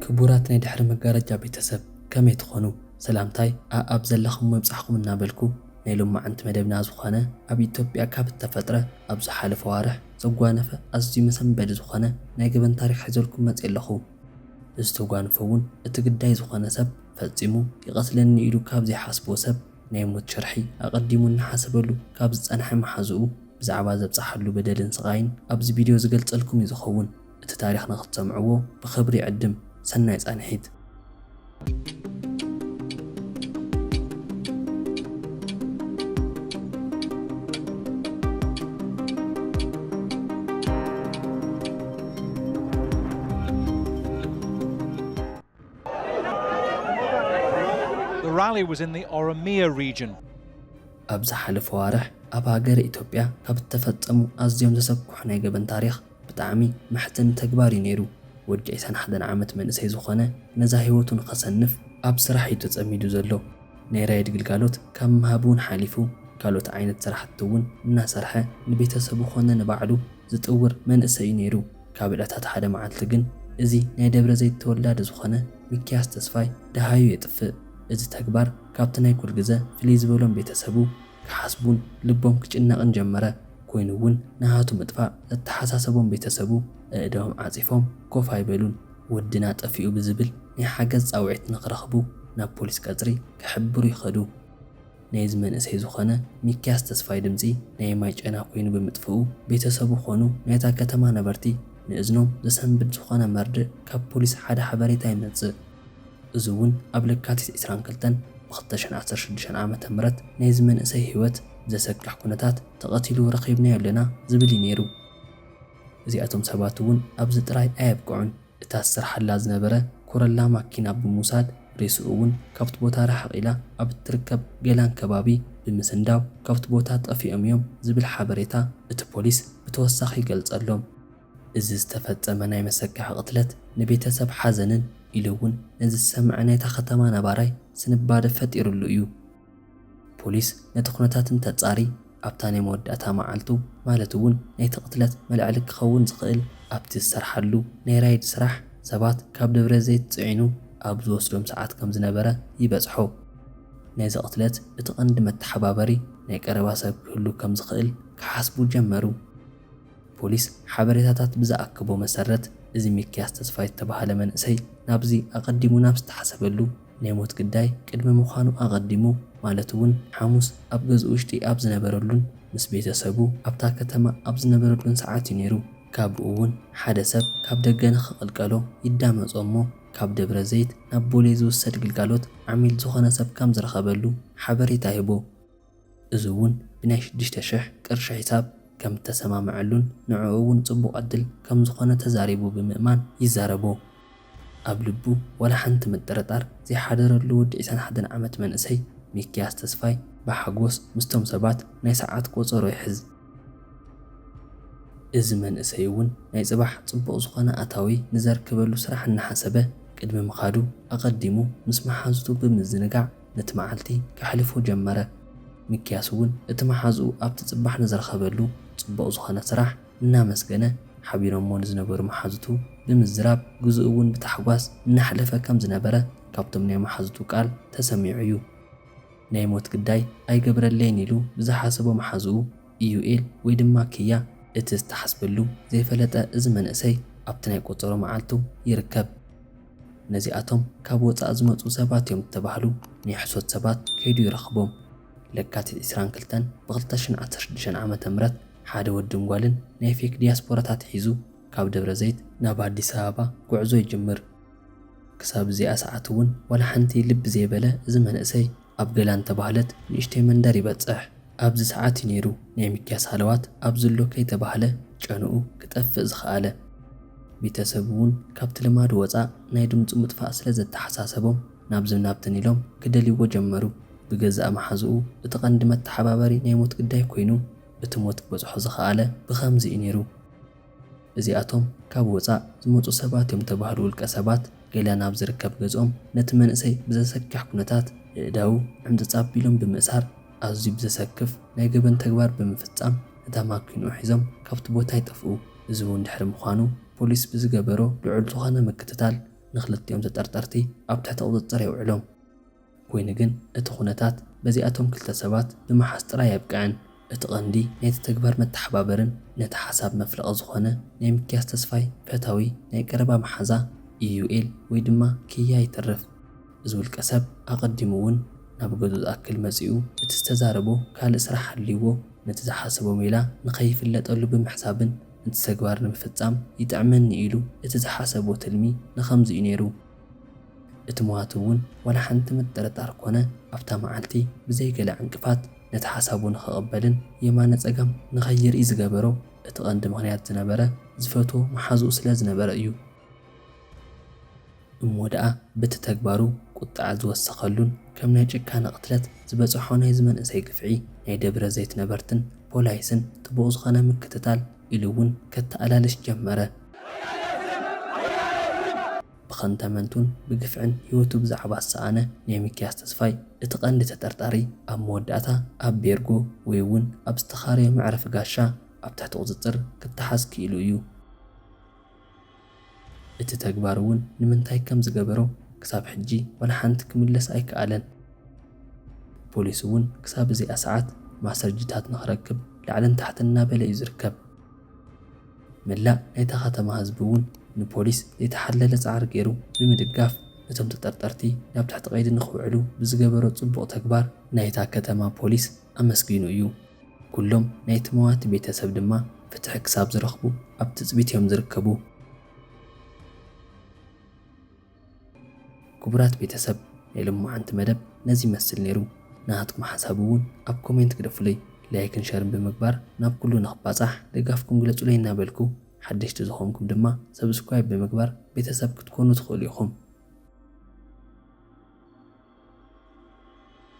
ክቡራት ናይ ድሕሪ መጋረጃ ቤተሰብ፣ ከመይ ትኾኑ? ሰላምታይ ኣኣብ ዘለኹም መብጻሕኩም እናበልኩ፣ ናይ ሎማዓንቲ መደብና ዝኾነ ኣብ ኢትዮጵያ ካብ እተፈጥረ ኣብ ዝሓለፈ ዋርሕ ዘጓነፈ ኣዝዩ መሰንበዲ ዝኾነ ናይ ገበን ታሪኽ ሒዘልኩም መጽእ ኣለኹ። እዚ ተጓንፎ እውን እቲ ግዳይ ዝኾነ ሰብ ፈጺሙ ይቐትለኒ ኢሉ ካብ ዘይሓስቦ ሰብ ናይ ሞት ሽርሒ ኣቐዲሙ እናሓሰበሉ ካብ ዝጸንሐ መሓዝኡ ብዛዕባ ዘብጽሓሉ በደልን ስቓይን ኣብዚ ቪድዮ ዝገልጸልኩም እዩ ዝኸውን። እቲ ታሪኽ ንኽትሰምዕዎ ብኽብሪ ይዕድም። ሰናይ ጻንሒት። The rally was in the Oromia region. ኣብ ዝሓለፈ ዋርሕ ኣብ ሃገረ ኢትዮጵያ ካብ እተፈጸሙ ኣዝዮም ዘሰክሑ ናይ ገበን ታሪኽ ብጣዕሚ መሕዘኒ ተግባር እዩ ነይሩ። ወዲ ዕስራን ሓደን ዓመት መንእሰይ ዝኾነ ነዛ ህይወቱ ንኸሰንፍ ኣብ ስራሕ እዩ ተጸሚዱ ዘሎ። ናይ ራይድ ግልጋሎት ካብ ምሃብ እውን ሓሊፉ ካልኦት ዓይነት ስራሕቲ እውን እናሰርሐ ንቤተሰቡ ኾነ ንባዕሉ ዝጥውር መንእሰይ እዩ ነይሩ። ካብ ዕለታት ሓደ መዓልቲ ግን እዚ ናይ ደብረ ዘይት ተወላዲ ዝኾነ ሚኪያስ ተስፋይ ደሃዩ የጥፍእ። እዚ ተግባር ካብቲ ናይ ኩል ግዘ ፍልይ ዝበሎም ቤተሰቡ ክሓስቡን ልቦም ክጭነቕን ጀመረ። ኮይኑ እውን ንሃቱ ምጥፋእ ዘተሓሳሰቦም ቤተሰቡ ኣእዳዎም ዓጺፎም ኮፍ ኣይበሉን። ወድና ጠፊኡ ብዝብል ናይ ሓገዝ ጻውዒት ንኽረኽቡ ናብ ፖሊስ ቀጽሪ ክሕብሩ ይኸዱ። ናይዚ መንእሰይ ዝኾነ ሚኪያስ ተስፋይ ድምጺ ናይ ማይ ጨና ኮይኑ ብምጥፍኡ፣ ቤተሰቡ ኾኑ ናይታ ከተማ ነበርቲ ንእዝኖም ዘሰንብድ ዝኾነ መርድእ ካብ ፖሊስ ሓደ ሓበሬታ ይመጽእ። እዚ እውን ኣብ ለካቲት ዕስራን ክልተን ብ ክልተ ሽሕን ዓሰርተ ሽዱሽተን ዓመተ ምህረት ናይዚ መንእሰይ ህይወት ብዘሰክሕ ኩነታት ተቐቲሉ ረኺብናዮ ኣለና ዝብል እዩ ነይሩ። እዚኣቶም ሰባት እውን ኣብዚ ጥራይ ኣየብቅዑን። እታ ዝሰርሓላ ዝነበረ ኮረላ ማኪና ብምውሳድ ሬስኡ እውን ካብቲ ቦታ ርሕቕ ኢላ ኣብ እትርከብ ገላን ከባቢ ብምስንዳው ካብቲ ቦታ ጠፊኦም እዮም ዝብል ሓበሬታ እቲ ፖሊስ ብተወሳኺ ይገልጸሎም። እዚ ዝተፈጸመ ናይ መሰክሒ ቅትለት ንቤተሰብ ሓዘንን ኢሉ እውን ነዚ ዝሰምዐ ናይታ ከተማ ነባራይ ስንባደ ፈጢሩሉ እዩ። ፖሊስ ነቲ ኩነታት እንተጻሪ ኣብታ ናይ መወዳእታ መዓልቱ ማለት እውን ናይቲ ቅትለት መልዕሊ ክኸውን ዝኽእል ኣብቲ ዝሰርሓሉ ናይ ራይድ ስራሕ ሰባት ካብ ደብረ ዘይት ጽዒኑ ኣብ ዝወስዶም ሰዓት ከም ዝነበረ ይበጽሖ። ናይዚ ቅትለት እቲ ቀንዲ መተሓባበሪ ናይ ቀረባ ሰብ ክህሉ ከም ዝኽእል ክሓስቡ ጀመሩ። ፖሊስ ሓበሬታታት ብዝኣከቦ መሰረት እዚ ሚኪያስ ተስፋይ ዝተባህለ መንእሰይ ናብዚ ኣቐዲሙ ናብ ዝተሓሰበሉ ናይ ሞት ግዳይ ቅድሚ ምዃኑ ኣቐዲሙ ማለት እውን ሓሙስ ኣብ ገዝኡ ውሽጢ ኣብ ዝነበረሉን ምስ ቤተሰቡ ኣብታ ከተማ ኣብ ዝነበረሉን ሰዓት እዩ ነይሩ። ካብኡ እውን ሓደ ሰብ ካብ ደገ ንኽቕልቀሎ ይዳመጾ እሞ ካብ ደብረ ዘይት ናብ ቦሌ ዝውሰድ ግልጋሎት ዓሚል ዝኾነ ሰብ ከም ዝረኸበሉ ሓበሬታ ሂቦ። እዚ እውን ብናይ ሽዱሽተ ሽሕ ቅርሺ ሒሳብ ከም እተሰማምዐሉን ንዕኡ እውን ጽቡቕ ዕድል ከም ዝኾነ ተዛሪቡ ብምእማን ይዛረቦ። ኣብ ልቡ ዋላ ሓንቲ ምጥርጣር ዘይሓደረሉ ወዲ ዕስራን ሓደን ዓመት መንእሰይ ሚኪያስ ተስፋይ ብሓጎስ ምስቶም ሰባት ናይ ሰዓት ቆጸሮ ይሕዝ። እዚ መንእሰይ እውን ናይ ጽባሕ ጽቡቕ ዝኾነ ኣታዊ ንዘርክበሉ ስራሕ እናሓሰበ ቅድሚ ምኻዱ ኣቐዲሙ ምስ መሓዙቱ ብምዝንጋዕ ነቲ መዓልቲ ከሕልፎ ጀመረ። ሚኪያስ እውን እቲ መሓዝኡ ኣብቲ ጽባሕ ንዝረኸበሉ ጽቡቕ ዝኾነ ስራሕ እናመስገነ ሓቢሮሞ ንዝነበሩ መሓዙቱ ብምዝራብ ግዜኡ እውን ብታሕጓስ እናሕለፈ ከም ዝነበረ ካብቶም ናይ መሓዙቱ ቃል ተሰሚዑ እዩ። ናይ ሞት ግዳይ ኣይገብረለይን ኢሉ ብዝሓሰቦ መሓዝኡ ኢዩኤል ወይ ድማ ኪያ እቲ ዝተሓስበሉ ዘይፈለጠ እዚ መንእሰይ ኣብቲ ናይ ቆጸሮ መዓልቱ ይርከብ። ነዚኣቶም ካብ ወጻኢ ዝመጹ ሰባት እዮም ዝተባህሉ ናይ ሕሶት ሰባት ከይዱ ይረኽቦም። ለካቲት ዕስራን ክልተን ብ ክልተ ሽሕን ዓሰርተ ሽዱሽተን ዓመተ ምህረት ሓደ ወድን ጓልን ናይ ፌክ ዲያስፖራታት ሒዙ ካብ ደብረ ዘይት ናብ ኣዲስ ኣበባ ጉዕዞ ይጅምር። ክሳብ እዚኣ ሰዓት እውን ዋላ ሓንቲ ልቢ ዘይበለ እዚ መንእሰይ ኣብ ገላን ተባህለት ንእሽተይ መንደር ይበጽሕ። ኣብዚ ሰዓት እዩ ነይሩ ናይ ሚኪያስ ሃለዋት ኣብ ዝሎ ከይተባህለ ጨንኡ ክጠፍእ ዝኸኣለ። ቤተሰቡ እውን ካብቲ ልማድ ወጻእ ናይ ድምጹ ምጥፋእ ስለ ዘተሓሳሰቦም ናብዝን ናብትን ኢሎም ክደልይዎ ጀመሩ። ብገዛእ መሓዝኡ እቲ ቀንዲ መተሓባበሪ ናይ ሞት ግዳይ ኮይኑ እቲ ሞት ክበጽሖ ዝኸኣለ ብኸምዚ እዩ ነይሩ። እዚኣቶም ካብ ወጻእ ዝመጹ ሰባት እዮም ተባህሉ ውልቀ ሰባት ገላ ናብ ዝርከብ ገዝኦም ነቲ መንእሰይ ብዘሰክሕ ኩነታት ኣእዳዉ ዕምጽጽ ኣቢሎም ብምእሳር ኣዝዩ ብዘሰክፍ ናይ ገበን ተግባር ብምፍጻም ነታ ማኪንኡ ሒዞም ካብቲ ቦታ ይጠፍኡ። እዚ እውን ድሕሪ ምዃኑ ፖሊስ ብዝገበሮ ልዑል ዝኾነ ምክትታል ንክልቲኦም ተጠርጠርቲ ኣብ ትሕቲ ቁፅፅር የውዕሎም። ኮይኑ ግን እቲ ኩነታት በዚኣቶም ክልተ ሰባት ብምሓዝ ጥራይ ኣየብቅዐን። እቲ ቀንዲ ናይቲ ተግባር መተሓባበርን ነቲ ሓሳብ መፍለቒ ዝኾነ ናይ ሚኪያስ ተስፋይ ፈታዊ ናይ ቀረባ መሓዛ ኢዩኤል ወይ ድማ ኪያ ይተርፍ። እዚ ውልቀ ሰብ ኣቐዲሙ እውን ናብ ገዝኡ ዝኣክል መጺኡ እቲ ዝተዛረቦ ካልእ ስራሕ ሃልይዎ ነቲ ዝሓሰቦ ሜላ ንኸይፍለጠሉ ብምሕሳብን ነቲ ተግባር ንምፍጻም ይጥዕመኒ ኢሉ እቲ ዝሓሰቦ ትልሚ ንኸምዚ እዩ ነይሩ። እቲ መዋቲ እውን ዋላ ሓንቲ ምጥርጣር ኮነ ኣብታ መዓልቲ ብዘይ ገለ ዕንቅፋት ነቲ ሓሳቡ ንኽቕበልን የማነ ጸጋም ንኸይርኢ ዝገበሮ እቲ ቀንዲ ምኽንያት ዝነበረ ዝፈትዎ መሓዝኡ ስለ ዝነበረ እዩ። እሞ ደኣ በቲ ተግባሩ ቁጥዐ ዝወሰኸሉን ከም ናይ ጭካነ ቅትለት ዝበጽሖ ናይዚ መንእሰይ ግፍዒ ናይ ደብረ ዘይት ነበርትን ፖላይስን ጥቡቕ ዝኾነ ምክትታል ኢሉ እውን ከተኣላልሽ ጀመረ። ብኸንተመንቱን ብግፍዕን ህይወቱ ብዛዕባ ዝሰኣነ ናይ ሚኪያስ ተስፋይ እቲ ቀንዲ ተጠርጣሪ ኣብ መወዳእታ ኣብ ቤርጎ ወይ እውን ኣብ ዝተኻረዮ መዕረፊ ጋሻ ኣብ ትሕቲ ቁፅፅር ክተሓዝ ክኢሉ እዩ። እቲ ተግባር እውን ንምንታይ ከም ዝገበሮ ክሳብ ሕጂ ዋላ ሓንቲ ክምለስ ኣይከኣለን። ፖሊስ እውን ክሳብ እዚኣ ሰዓት ማስረጃታት ንኽረክብ ላዕልን ታሕትን እናበለ እዩ ዝርከብ። መላእ ናይታ ከተማ ህዝቢ እውን ንፖሊስ ዘይተሓለለ ጻዕሪ ገይሩ ብምድጋፍ ነቶም ተጠርጠርቲ ናብ ትሕቲ ቀይዲ ንኽውዕሉ ብዝገበሮ ጽቡቕ ተግባር ናይታ ከተማ ፖሊስ ኣመስጊኑ እዩ። ኩሎም ናይቲ መዋቲ ቤተሰብ ድማ ፍትሒ ክሳብ ዝረኽቡ ኣብ ትጽቢት እዮም ዝርከቡ። ክቡራት ቤተሰብ፣ ናይ ሎማዓንቲ መደብ ነዚ ይመስል ነይሩ። ናትኩም ሓሳብ እውን ኣብ ኮሜንት ግደፉለይ። ላይክን ሸርን ብምግባር ናብ ኩሉ ንኽባጻሕ ደጋፍኩም ግለጹለይ እናበልኩ፣ ሓደሽቲ ዝኾንኩም ድማ ሰብስክራይብ ብምግባር ቤተሰብ ክትኮኑ ትኽእሉ ኢኹም።